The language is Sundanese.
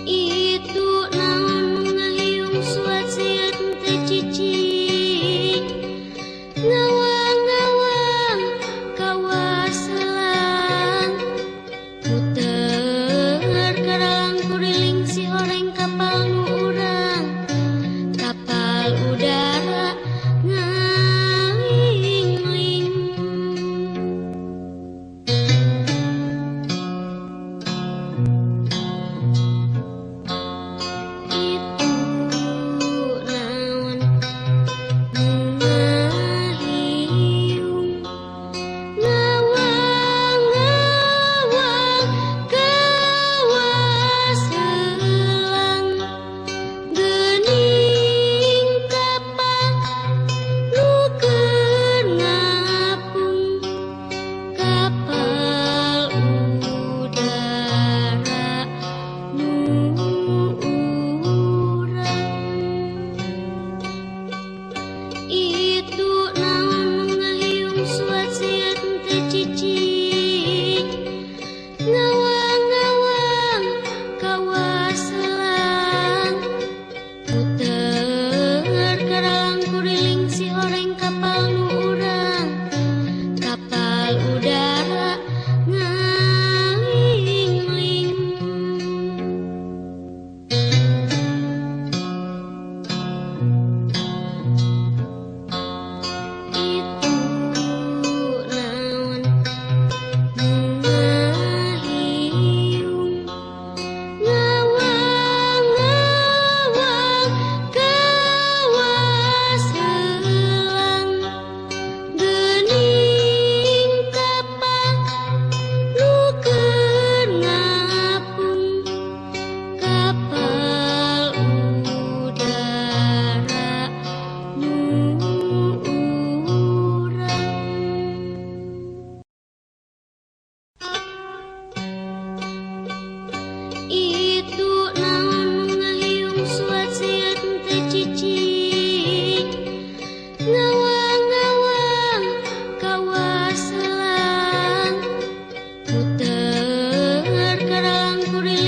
Itu naon ngahiung suat siat teu cicing, ngawang-ngawang kawaselang, muter karalang kuriling si horeng kapal nu urang, kapal udara ngalingling. Itu naon ngahiung, ngawang-ngawang kawaselang, geuning kapal nu keur ngapung, kapal udara nu urang. Itu naon ngahiung suat siat teu cicing, ngawang-ngawang kawaselang, muter karalang kuriling si horeng kapal nu urang, kapal udara ngalingling. Itu naon ngahiung, ngawang-ngawang kawaselang, geuning kapal nu keur ngapung, kapal udara nu urang. Itu naon ngahiung suat siat teu cicing, ngawang-ngawang kawaselang, muter karalang kuriling.